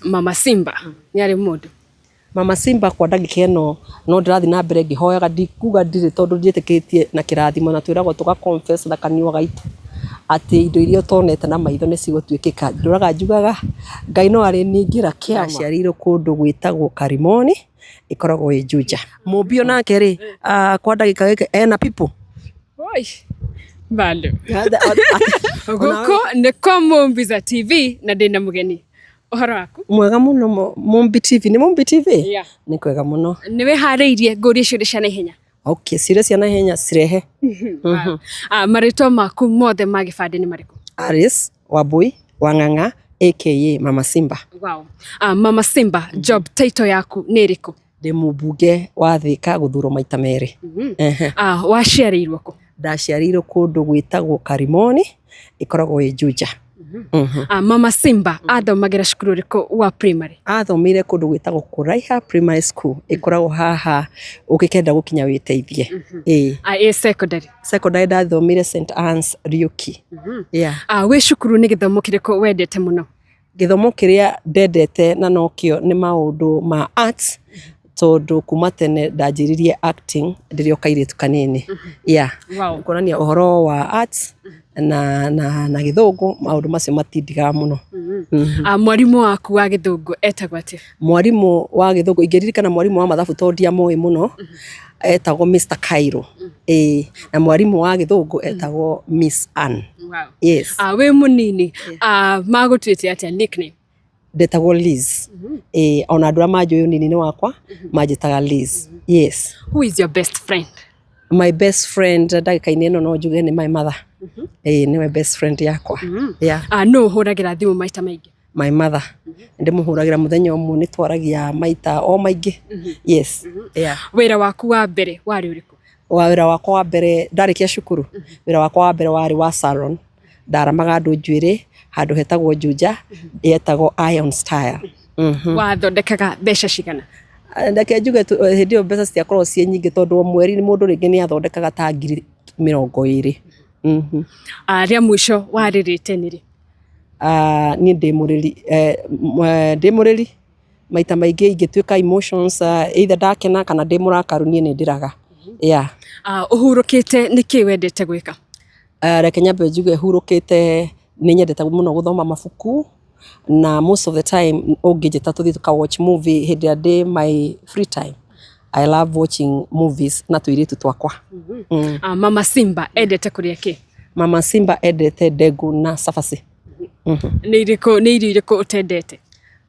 Mama Simba nĩ arĩ mũndũ. Mama Simba kwa ndagĩka ĩno no ndĩrathiĩ na mbere ngĩhoyaga, ndikuga ndirĩ tondũ ndiĩtĩkĩtie na kĩrathimo na twĩragwo tũga confess na kanua gaitũ atĩ indo iria ũtonete na maitho nĩ cigũtuĩkĩka. Ndũraga njugaga Ngai no arĩningĩra kĩama. Ndaciarĩirwo kũndũ gwĩtagwo Karimoni ĩkoragwo ĩ Juja. Mũmbi onake rĩ, kwa ndagĩka gĩkĩ ena people? Oi, bado. Gũkũ nĩ kwa Mũmbiza TV na ndĩna mũgeni. Ũhoro waku? Mwega mũno Mũmbi TV. Nĩ Mũmbi TV? Yeah. Nĩ kwega mũno. Nĩ wĩharĩirie ngũrie ciũria cia naihenya? Okay, ciũria cia naihenya cirehe. Ah, marĩtwa maku mothe ma gĩbandĩ nĩ marĩkũ? Alice Wambui Wang'ang'a aka Mama Simba. Wow. Ah, Mama Simba, job title yaku nĩ ĩrĩkũ? Ndĩ mũmbunge wa Thika gũthurwo maita merĩ. Ehe. Ah, waciarĩirwo kũ? Ndaciarĩirwo kũndũ gwĩtagwo Karimoni ĩkoragwo ĩ Juja. Ah, Mama Simba athomagĩra cukuru ũrĩkũ wa primary? Athomeire kũndũ gwĩtagwo Kũraiha Primary School ĩkoragwo haha ũgĩkenda gũkinya wĩteithie. Ĩĩ. Ah, ĩ secondary. Secondary ndathomeire St Anne's Riũki. Yeah. Ah, wĩ cukuru nĩ gĩthomo kĩrĩkũ wendete mũno? Gĩthomo kĩrĩa ndendete na nokĩo nĩ maũndũ ma arts tondũ kuma tene ndanjĩrĩirie acting ndĩrĩ o kairĩtu kanini. Yeah. Wow. Kuonania ũhoro wa arts na gĩthũngũ maũndũ macio matindigaga mũno. Ah, mwarimũ waku wa gĩthũngũ etagwo atĩa? Mwarimũ wa gĩthũngũ ingĩririkana mwarimũ wa mathabu tondũ ndiamũĩ mũno etagwo Mr. Cairo. Ĩĩ na mwarimũ wa gĩthũngũ etagwo Miss Ann. Wow. Yes. Ah, wĩ mũnini ah, magũtuĩte atĩa nickname? Ndetagwo Liz. Ĩĩ ona andũ arĩa manjũĩ ũnini-inĩ wakwa manjĩtaga Liz. Yes. Who is your best friend? My best friend ndagĩka-inĩ ĩno no njuge nĩ my mother. Ĩĩ nĩwe best friend yakwa. Yeah. Ah, nũ ũhũragĩra thimũ maita maingĩ? My mother. Ndĩmũhũragĩra mũthenya ũmwe nĩ twaragia maita o maingĩ. Yes. Yeah. Wĩra waku wa mbere warĩ ũrĩkũ? Wa wĩra wakwa wa mbere ndarĩkia cukuru, wĩra wakwa wa mbere warĩ wa salon. Ndaramaga andũ njuĩrĩ handũ hetagwo Juja, yetagwo Iron Style. Wathondekaga mbeca cigana? Reke njuge hĩndĩ ĩyo mbeca citiakoragwo ciĩ nyingĩ tondũ o mweri mũndũ rĩngĩ nĩ athondekaga ta 20,000. Ah, rĩa mũico warĩrĩte nĩ rĩ? Ah, niĩ ndĩ mũrĩri, ndĩ mũrĩri maita maingĩ ingĩtuĩka emotions, either ndakena kana ndĩ mũrakaru niĩ nĩ ndĩraga. Yeah. Ah, ũhurũkĩte nĩ kĩĩ wendete gwĩka? Reke nyambe njuge hurũkĩte nĩ nyendete mũno gũthoma mabuku na most of the time ũngĩnjĩta tũthiĩ tũka watch movie hĩndĩ ĩrĩa ndĩ my free time, I love watching movies na tũirĩtu twakwa. Ah, Mama Simba endete kũrĩa kĩ? Mama Simba endete ndengũ na cabaci. Nĩ irĩkũ nĩ irio irĩkũ ũtendete?